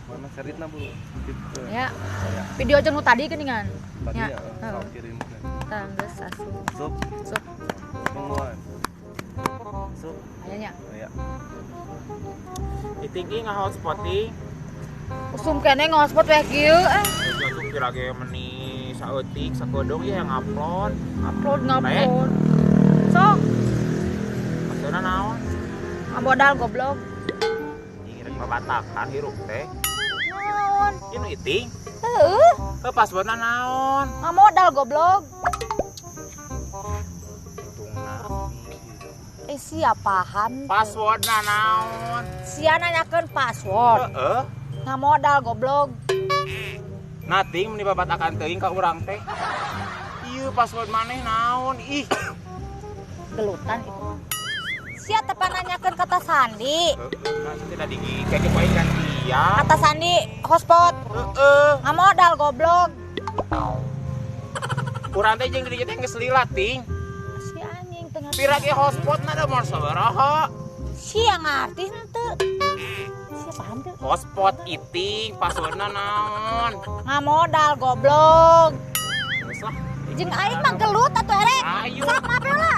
Mana ceritna, Bro? Gitu. Ya. Video jeung nu tadi geuningan. Tadi Ya. ya, Heeh. sok kirim. Tah, geus asup. Sup, Sup. tungguan. Sup, Aya nya. Ya. Iting ieu ngahotspot ting. Usum keneh ngehotspot weh kieu eh. Langsung kira ge meni saeutik sakedeung ieu yang upload. Upload ngupload. Sok, Maksudna naon? Ngamodal, goblok. Ih, rek babatakan hirup teh. Naon? Ieu nu iting. Heueuh, Heuh, passwordna naon? Ngamodal, goblok. Hitungna. Eh, sia paham teu? Passwordna naon? Sia nanyakeun password. Heeh. Ngamodal, goblok. Nating meni babatakan teuing ka urang teh. Ieu password maneh naon? Ih. Gelutan itu. Sia teh nanyakeun kata sandi. Heeh, nah, tidak digi kayak poe gantian. Kata sandi hotspot. Heeh. Ngamodal, goblok. Urang teh jeung diri teh geus lila, ting. Si anjing teu ngerti. Pira ge hotspotna da moal sabaraha? Sia ngarti henteu? Sia paham teu? Hotspot iting, passwordna naon? Ngamodal, goblok. Geus lah. Jeung aing mah gelut atuh erek. Ayo. Sok, maaf lah.